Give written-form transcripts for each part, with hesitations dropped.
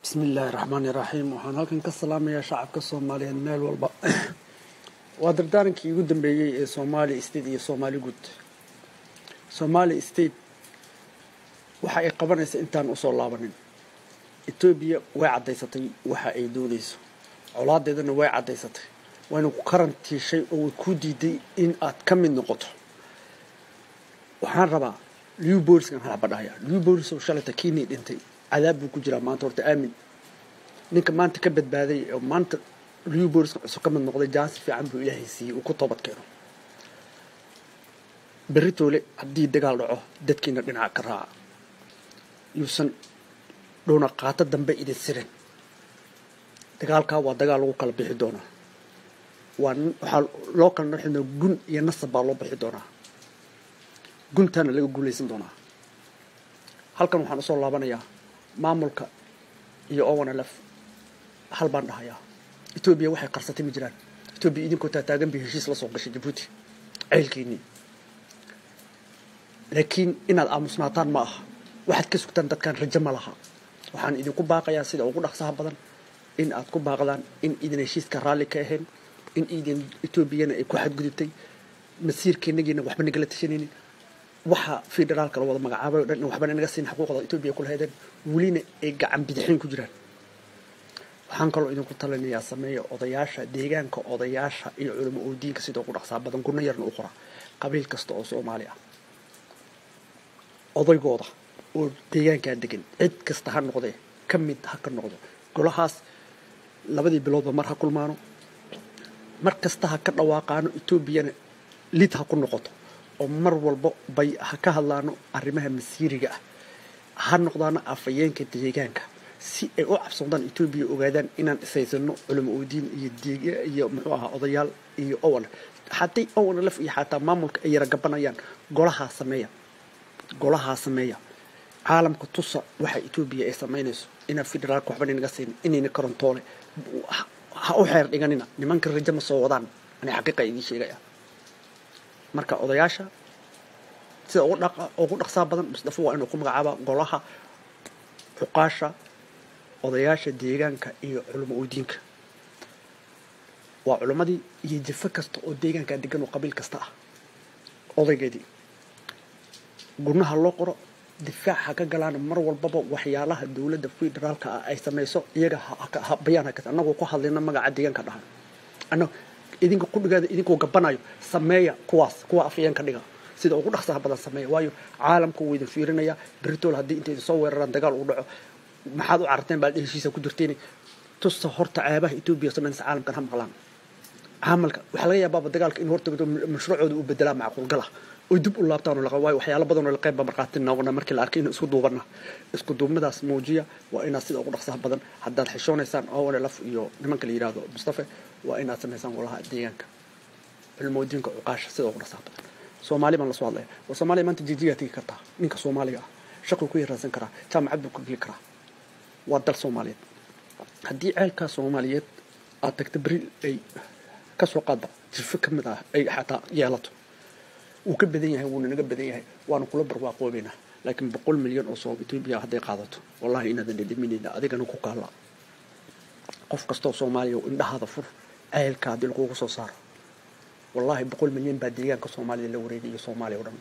Bismillaahi raxmaani raxiim. Waxaan halkan ka salaamayaa shacabka Soomaaliyeed meel walba. Waa dardaarankii ugu dambeeyey ee Somali State iyo Soomaali guud. Somali State waxa ay qabanaysa intaan usoo laabanin. Etoobiya way caddaysatay waxa ay doonayso, colaadeedana way caddaysatay, wayna ku karantiishay oo way ku diiday in aad ka mid noqoto. Waxaan rabaa Liu Boliskan halaba dhahaya. Liu Bolis oo shalayta kiinii dhintay cadaab buu ku jiraa maanta. Horta aamin, ninka maanta ka badbaaday oo maanta Liu Boliska cusub ka mid noqday, jaasi fiican buu Ilaahay siiyey uu ku toobad keeno. Berri toole haddii dagaal dhaco, dadkiina dhinaca ka raaca, yuusan dhowna qaato dambe idin sirin. Dagaalkaa waa dagaal lagu kala bixi doonaa. Waa waxaa loo kala noxi doonaa, gun iyo nasab baa loo bixi doonaa, guntaana laga guulaysan doonaa. Halkan waxaan usoo laabanayaa maamulka iyo ONLF. Hal baan dhahayaa: Etoobiya waxay qarsatay ma jiraan. Etoobiya idinkoo taataagan bay heshiis la soo gashay Jabuuti ceylkiinii, laakiin inaad aamusnaataan ma aha. Waxaad ka sugtaan dadkan rajo ma laha. Waxaan idinku baaqayaa sida ugu dhaqsaha badan in aad ku baaqdaan in idin heshiiska raalli ka ahayn, in idin Etoobiyana ay ku xadgudubtay masiirkeenagiina, waxba nagala tashanaynin, waxa federaalka la wada magacaabay o dhan in waxbana naga siin xuquuqda Etoobiya ku lahaydeen, welina ay gacan bidixin ku jiraan. Waxaan kaloo idinku talinayaa: sameeya odayaasha deegaanka, odayaasha iyo culamo oo diinka sida ugu dhaqsaa badan gurno yarna u qora qabiil kasta oo Soomaali ah odaygooda oo deegaankaa degan, cid kasta ha noqdee, ka mid ha ka noqdo golahaas. 2dii biloodba mar ha kulmaano, mar kasta ha ka dhawaaqaano, Etoobiyana lid ha ku noqoto, oo mar walbo bay ha ka hadlaano arrimaha masiiriga ah, ha noqdaano afayeenka deegaanka, si ay u cabsoodaan Etoobiya, ogaadaan inaan isaysano culamo oodiin iyo deeg iyo muxuu ahaa odayaal iyo owan. Hadday ONLF iyo xataa maamulka ay yara gabanayaan, golahaa sameeya, golahaa sameeya. Caalamka tusa waxa Etoobiya ay samaynayso, inaan federaalka waxba naga siin, inayna karantoole ha u xeer dhiganina. Nimanka rajo ma soo wadaan, ani xaqiiqa idiin sheegaya. Marka odayaasha sida ugu dhaqsaa badan Mustafa waa inuu ku magacaaba golaha cuqaasha, odayaasha deegaanka iyo culamo oodiinka. Waa culimmadii iyo jafo kasta oo deegaankaa degan oo qabiil kasta ah odaygeedii gurnaha loo qoro, difaac ha ka galaan mar walbaba waxyaalaha dowladda federaalka ah ay samayso. Iyaga bayaan ha annagoo ku hadlayna magaca deegaanka dhahan, annaga idinka qudhigaada idinkoo gabanayo sameeya kuwaas, kuwa afayeen ka dhiga, sida ugu dhaqsaha badan sameeya, waayo caalamka wuu idin fiirinaya. Beritool haddii intay idin soo weeraraan dagaal uu dhaco, maxaad u cararteen baa heshiisa ku jirteen. Tusta horta ceebaha Etoobiya samaynaysa, caalamkan ha maqlaan. Caamalka waxaa laga yaabaaba dagaalka in hortagto mashruucooda uu bedelaa macquulgala oy dib u laabtaan oo laqa, waayo waxyaalo badan oo laqeyb baa markhaati noqona markii la arkay in isku duubana. Isku duubnadaas muujiya. Waa inaad sida ugu dhaqsaha badan, haddaad xishoonaysaan ONLF iyo nimanka la yidhaahdo Mustafe, waa inaad samaysaan golaha deegaanka, culmoodiinka, cuqaasha sida ugu dhaqsaha badan. Soomaali baan lasoo hadlaya. War Soomaaliya maanta Jijigaa tegi kartaa, ninka Soomaaliga ah shaquu ku yaraasan karaa, jaamacad buu ku geli karaa. Waa dal Soomaaliyeed. Haddii ceelkaa Soomaaliyeed aad tagta beri ay kasoo qaadba jifo ka mid ah ay xataa yeelato, wuu ka badan yahay, wuuna naga badan yahay, waanu kula barwaaqoobaynaa. Laakiin 100 milyan oo soo Etoobiya hadday qaadato, wallahi inaadan dhedhaminayna adigana ku kaala. Qof kastoo Soomaaliya indhahaada fur. Ceelka haddii lagugu soo saaro, wallahi 100 milyan baa deegaanka Soomaalida la wareegay iyo Soomaaliya o dhan.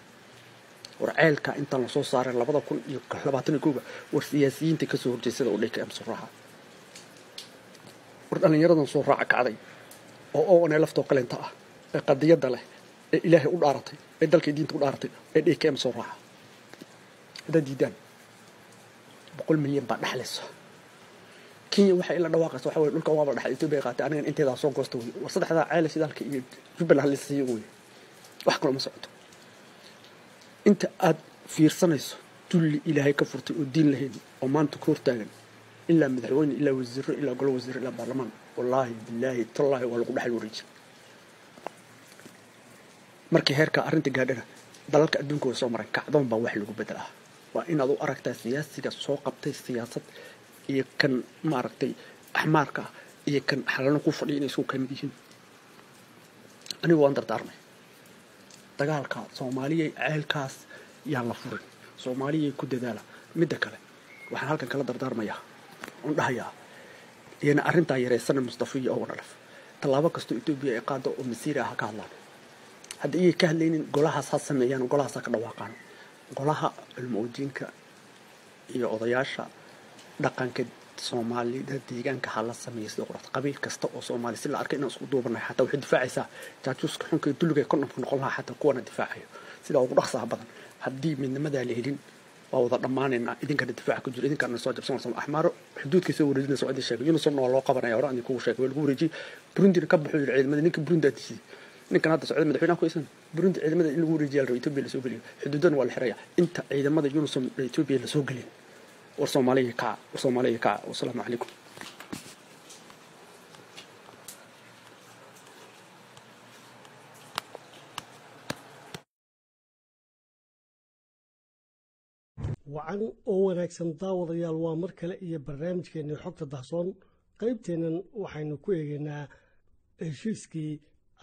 War ceelka intaan lasoo saaray 2021-ga, war siyaasiyiinta kasoo horjeysada oo dhka soo raaca, war dhallinyaradan soo raaca kacday oo ONLF-too kaleenta ah ee qadiyadda leh ee Ilaahay u dhaaratay ee dalkay diinta u dhaaratay ee DKM soo raaca. Haddaad diidaan, 100 milyan baa dhexlaysa. Kenya waxay ila dhawaaqaysa waxa weye dhulkan waaba dhexay, Etoobiya qaatay, anigan inteedaa soo goosta wey. War saddexdaa ceel shidaalka iyo Jubbaland la siiyo wey, wax kaloo ma socoto. Inta aad fiirsanayso dulli Ilaahay ka furtay oo diin lahayn oo maanta ku hortaagan, ilaa madaxweyne, ilaa wasiiro, ilaa golo wasiiro, ilaa baarlamaan, wallaahi bilaahi tallaahi waa lagu dhexal wareejin. Markii heerka arrinta gaadhana, dalalka adduunka way soo mareen, kacdoon baa wax lagu bedelaa. Waa inaad u aragtaa siyaasiga soo qabtay siyaasad iyo kan maaragtay axmaarka ah iyo kan xalano ku fadhiya inay isku kamid yihiin. Anigu waan dardaarmay. Dagaalka Soomaaliya ceelkaas yaan la furin, Soomaaliyay ku dadaala. Midda kale waxaan halkan kala dardaarmayaa Un dhahayaa iyana arrintaa yareysana Mustafa iyo ONLF tallaabo kastoo Etoobiya ay qaado oo masiiri ah ha ka hadlaan. Haddii iyay ka hadlaynin, golahaas ha sameeyaan, golahaas ha ka dhawaaqaan, golaha culmo-udiinka iyo odayaasha dhaqanka Soomaalida deegaanka ha la sameeyo. Sida qorata qabiil kasta oo Soomaali si la arkay inaan isku duubanahay, xataa waxay difaacaysaa jaajuuska xunka iyo dulliga kondhomka noqon lahaa, xataa kuwana difaacayo sidaa ugu dhaqsaha badan. Haddii midnimadaa la helin, waa wada dhammaanaynaa. Idinkana difaaca ku jiro, idinkana soo jabsanaysa. Axmaaro xuduudkay soo wareejinaysa waa idin sheegay. UNISOMna waa loo qabanaya, hore aan idinkugu sheegay, waa lagu wareejiyey. Burundina ka baxuu yidhi ciidamada ninka Burundi aad disiyey, ninkan hadda socda madaxweynaha ku aysan Burundi, ciidamada in lagu wareejiya la rabo, Etoobiya lasoo geliyo, xuduudana waa la xiraya inta ciidamada UNISOM Etoobiya lasoo gelin. War Soomaaliya kaca, war Soomaaliya kaca. Wasalaamu calaykum. Wacan oo wanaagsan daawadayaal, waa mar kale iyo barnaamijkeennii Xogta Dahsoon. Qaybteennan waxaynu ku eegaynaa heshiiskii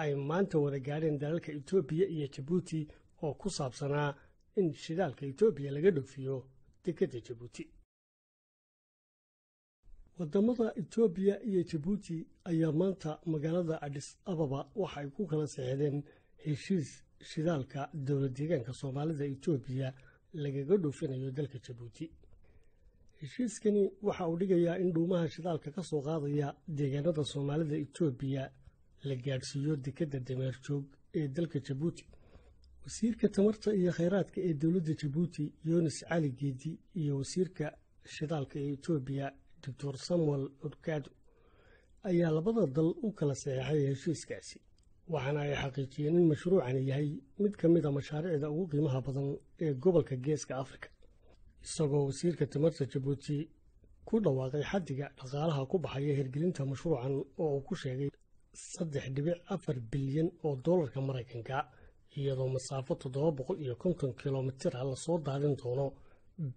ay maanta wada gaadheen dalalka Etoobiya iyo Jabuuti oo ku saabsanaa in shidaalka Etoobiya laga dhoofiyo dekedda Jabuuti. Wadamada Etoobiya iyo Jabuuti ayaa maanta magaalada Adhis Ababa waxa ay ku kala saxeexdeen heshiis shidaalka dowlad deegaanka Soomaalida Etoobiya lagaga dhoofinayo dalka Jabuuti. Heshiiskani waxa uu dhigayaa in dhuumaha shidaalka ka soo qaadaya deegaanada Soomaalida Etoobiya la gaadhsiiyo dekedda Dameerjoog ee dalka Jabuuti. Wasiirka tamarta iyo kheyraadka ee dowladda Jabuuti, Yunis Cali Geedi, iyo wasiirka shidaalka ee Etoobiya, Doctor Samuel Orkado, ayaa labada dal u kala saxeexay heshiiskaasi, waxaana ay xaqiijiyeen in mashruucani yahay mid ka mid a mashaariicda ugu qiimaha badan ee gobolka Geeska Afrika, isagoo wasiirka tamarta Jabuuti ku dhawaaqay xaddiga dhaqaalaha ku baxaya hirgelinta mashruucan oo uu ku sheegay 3.4 bilyan oo doolarka Maraykanka, iyadoo masaafo 750 kilomitir ah lasoo daadin doono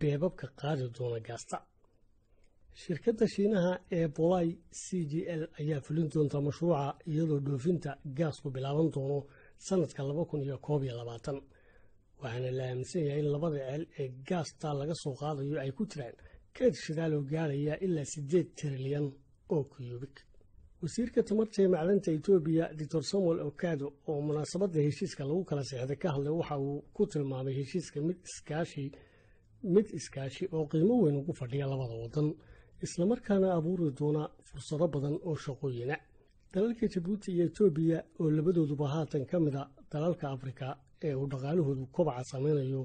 beebabka qaadi doona gaasta. Shirkadda Shiinaha ee Bolai CGL ayaa fulin doonta mashruuca, iyadoo dhoofinta gaasku bilaaban doono sanadka 2021, waxaana la aaminsan yahay in labada ceel ee gaasta laga soo qaadayo ay ku jiraan kayd shidaal oo gaaraya ilaa 8 trilyan oo kuyubik. Wasiirka tamarta ee macdanta Etoobiya, Doctor Samuel Okado, oo munaasabadda heshiiska lagu kala seexday ka hadlay, waxa uu ku tilmaamay heshiiska mid iskaashi oo qiimo weyn ugu fadhiya labada wadan, islamarkaana abuuri doona fursado badan oo shaqooyina. Dalalka Jabuuti iyo Etoobiya oo labadooduba haatan ka mid a dalalka Afrika ee uu dhaqaalahoodu kobaca sameynayo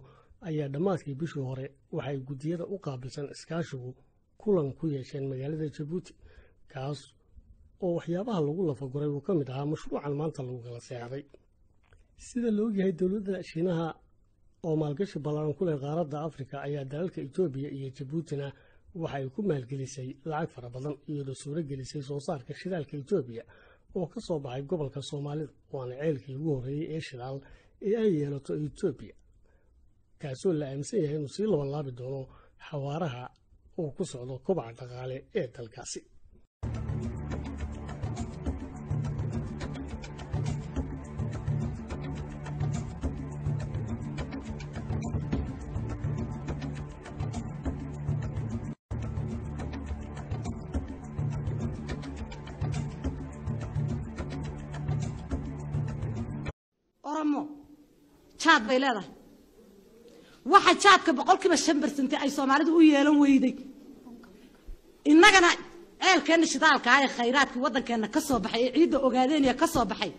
ayaa dhammaadkii bishii hore waxay guddiyada u qaabilsan iskaashigu kulan ku yeesheen magaalada Jabuuti, kaas oo waxyaabaha lagu lafaguray uu ka mid ahaa mashruucan maanta lagu kala seexday. Sida la ogyahay, dowladda Shiinaha oo maalgashi ballaaran ku leh qaaradda Afrika ayaa dalalka Etoobiya iyo Jabuutina waxa ay ku maalgelisay lacag fara badan, iyadoo suuro gelisay soo saarka shidaalka Etoobiya oo ka soo baxay gobolka Soomaalida, waana ceelkii ugu horreeyey ee shidaal ee ay yeelato Etoobiya, kaasoo la aaminsan yahay inuu sii labanlaabi doono xawaaraha uu ku socdo kobaca dhaqaale ee dalkaasi. Oromo jaad bay leedahay. Waxa jaadka 5% ay Soomaalidu u yeelan weyday, innagana ceelkeenna shidaalka ee khayraadkii waddankeenna ka soo baxay ee ciidda Ogaadeeniya ka soo baxay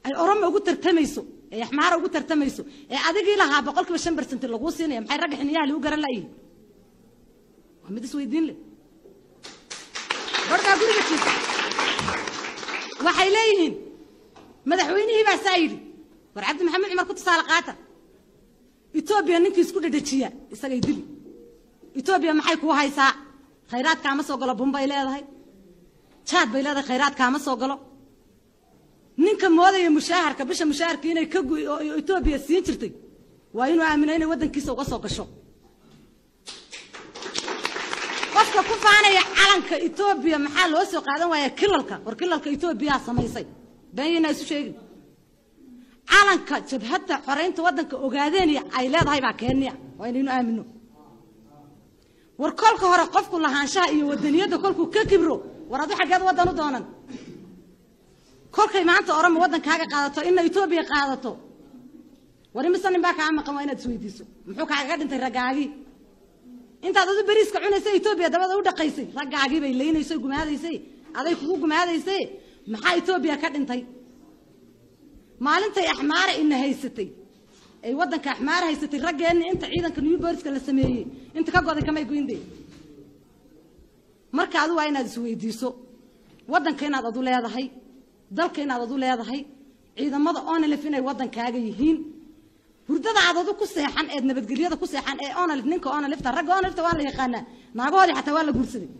ay Oromo ugu tartamayso, ee Axmaara ugu tartamayso, ee adigii lahaa 5% laguu siinaya, maxay ragga xiniyaha ligu garan la'yihin? Waa mid isweydiin leh. Barkaa guriga jiisa waxay leeyihiin madaxweynihii baa saa yidhi. War Cabdi Maxamed Cumar ku tusaale qaata. Etoobiya ninkii isku dhedhejiya isagay dili. Etoobiya maxay kuu haysaa? Khayraad kaama soo galo. Bun bay leedahay, jaad bay leedahay, khayraad kaama soo galo. Ninka moodaya mushaaharka bisha mushaaharka inay ka gu oo Etoobiya siin jirtay, waa inuu aamino inay waddankiisa uga soo gasho. Qofka ku faanaya calanka Etoobiya maxaa loo soo qaadan waaya kilalka? War kilalka Etoobiyaa samaysay, beenyayna isu sheegin. Calanka Jabhadda Xoreynta Waddanka Ogaadeeniya ay leedahay baa Kenya, waa inaynu aamino. War kolka hore qofku lahaanshaha iyo wadaniyadda kolkuu ka kibro, war adu xaggeed waddan u doonan? Kolkay maanta Oroma waddankaaga qaadato, inna Etoobiya qaadato, war imise nin baa kaa maqan? Waa inaad isweydiiso muxuu kaagaga dhintay raggaagii. Intaad adu beriiska cunaysay, Etoobiya dabada u dhaqaysay, raggaagii bay leynaysay, gumaadaysay, aday kugu gumaadaysay. Maxaa Etoobiya ka dhintay? Maalintay Axmaara ina haysatay, ay waddanka Axmaara haysatay, raggeenni inta ciidanka New Booliska la sameeyey inta ka goday kamay goyndee. Marka adu waa inaad isweydiiso waddanka inaad adu leedahay, dalka inaad adu leedahay, ciidamada ONLF inay waddankaaga yihiin, hurdada aad adu ku seexan eed nabadgelyada ku seexan ee ONLF, ninka ONLFta, ragga ONLFta waa la yaqaanaa, naagahoodii xataa waa la guursaday,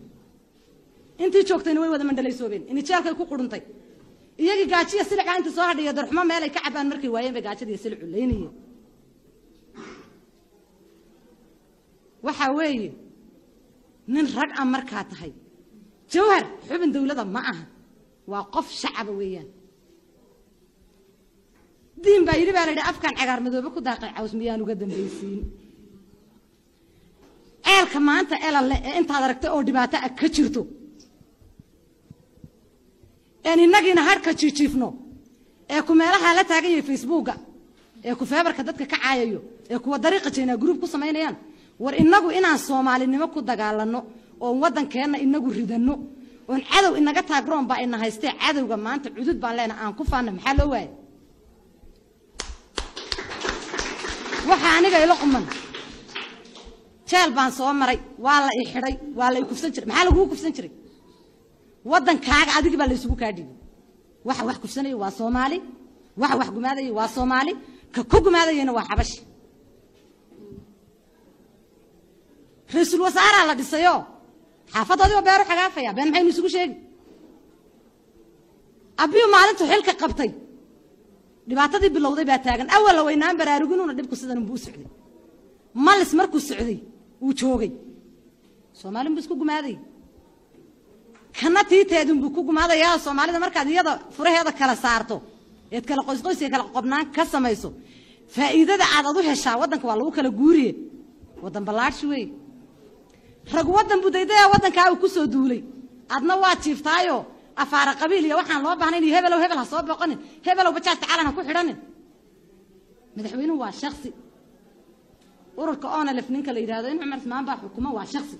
intii joogtayna way wada mandhalaysoobeen, inijeelkay ku quruntay, iyagii gaajiya silica inta soo hadhiya darxumo meel ay ka cabaan markay waayeen bay gaajadiiyo silicu leynayeen. Waxaa weeye nin rag ah markaa tahay. Jawhar xubin dawladda ma aha, waa qof shacaba weeyaan. Diin baa yidhi baa la yidhi, afkan cagaar madoobe ku daaqay caws miyaan uga dambaysiin? Ceelka maanta elale ee intaad aragtay oo dhibaato ah ka jirto, een innagiina harka jiijiifno, ee ku meelaha la taagan yahay Facebooka, ee ku feebarka dadka ka caayayo, ee kuwa dariiqa jeynaa group ku samaynayaan, war innagu inaan soomaalinimo ku dagaalanno oon waddankeenna inagu ridanno oon cadow inaga taagroon baa ina haystee, cadowga maanta cudud baan leenahay aan ku faanna, maxaa loo waayay? Waxaa aniga ila quman, jeel baan soo maray, waa la i xidhay, waa la i kufsan jiray. Maxaa lagugu kufsan jiray? Waddankaaga adigii baa la isugu kaa dhigay. Waxa wax kufsanaya waa Soomaali, waxa wax gumaadaya waa Soomaali, ka ku gumaadayana waa Xabashi. Ra-iisul wasaaraa la dhisayo, xaafadoodii waa beeru xagaafaya. Been maxaynu isugu sheegi? Abiyu maalintuu xilka qabtay dhibaatadii bilowday baa taagan. Awalla waynaan baraaruginuuna dhibku sidan unbuu u socday. Malis markuu socday uu joogay, Soomaalin buu isku gumaaday, kana tiiteedunbuu ku gumaadayaa. Soomaalida markaad iyada furaheeda kala saarto eed kala qoysqoysiga kala qobnaan ka samayso, faa'iidada aad adu heshaa waddanka waa lagu kala guuriye, waddan ballaadhshi wey. Rag waddan buu daydaya, waddankaa uu ku soo duulay, adna waa jiiftaayo afaara qabiil iyo waxaan loo baahnayn iyo hebelow hebel ha soo boqonin, hebelow bajaajta calan ha ku xidhanin. Madaxweynuhu waa shaksi, ururka ONLF ninka la yidhahdo in Cumar Ismaan baa xukuma, waa shaksi.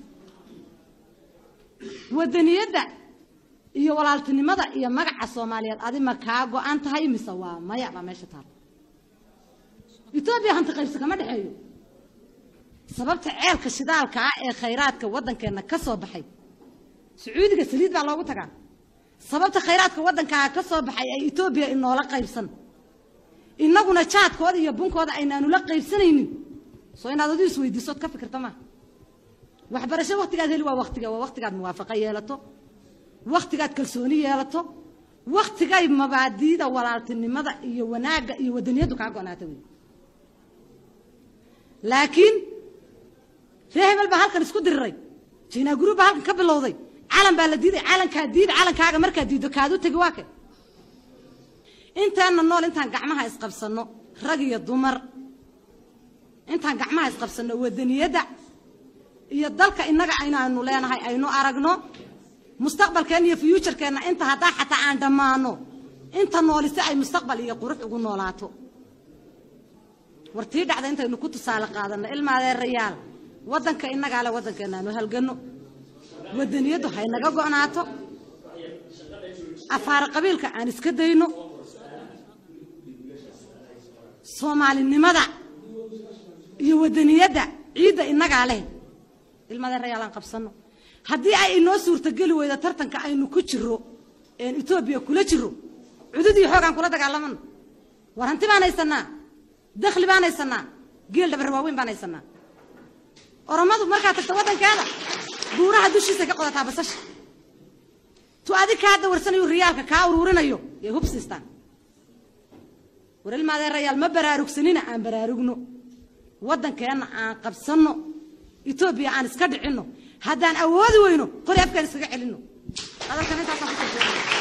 Wadaniyadda iyo walaaltinimada iyo magaca Soomaaliyeed adi ma kaa go-an tahay mise waa maya baa meesha taal? Etoobiya hanti qaybsi kama dhexeeyo. Sababta ceelka shidaalka ah ee khayraadka waddankeenna ka soo baxay, Sacuudiga saliid baa loogu tagaa, sababta khayraadka waddankaa ka soo baxay ay Etoobiya inoola qaybsan, innaguna jaadkooda iyo bunkooda aynaanula qaybsanaynin, soo inaad adu isweydiisood ka fikirta maaha. Waxbarasho waktigaad heli waa waktiga, waa waktigaad muwaafaqo yeelato, waktigaad kalsooni yeelato, waktigay mabaadiida walaaltinimada iyo wanaagga iyo wadaniyaddu kaa go-naata wey. Laakiin ree hebel baa halkan isku diriray, jinaa group baa halkan ka bilowday, calan baa la diiday, calankaa diid, calankaaga markaad diiddo kaad u tegi waa ke. Intaana nool intaan gacmaha isqabsanno, rag iyo dumar, intaan gacmaha isqabsanno, wadaniyadda iyo dalka innaga aynaanu leenahay aynu aragno mustaqbalkeenna iyo future-keenna, inta haddaa xataa aan dhammaano inta nooli si ay mustaqbal iyo qurux ugu noolaato. War tii dhacda intaynu ku tusaale qaadanno, ilma adeerayaal, waddanka innagaa le, waddankeenna aanu halganno, wadaniyaddu haynaga go'naato, afaara qabiilka aan iska dayno, soomaalinimada iyo wadaniyadda ciidda innagaa leh, ilma adeerayaal aan qabsanno. Haddii ay inoo suurtageli weydo tartanka aynu ku jiro een Etoobiya kula jiro, cudud iyo xoog aan kula dagaalamano. War hanti baan haysanaa, dakhli baan haysanaa, geel dhabar waaweyn baan haysanaa. Oromadu markaad tagto waddankeeda buuraha dushiisa ka qodataa basasha, tu adig kaa dawarsanayo riyaalka kaa uruurinayo yay hub siistaan. War ilma adeerayaal, ma baraarugsanina, aan baraarugno, waddankeenna aan qabsanno, Etoobiya aan iska dhicinno, haddaan awoodi weyno qori afkaan iskaga celinno. Hadalkan intaasaan kusoo.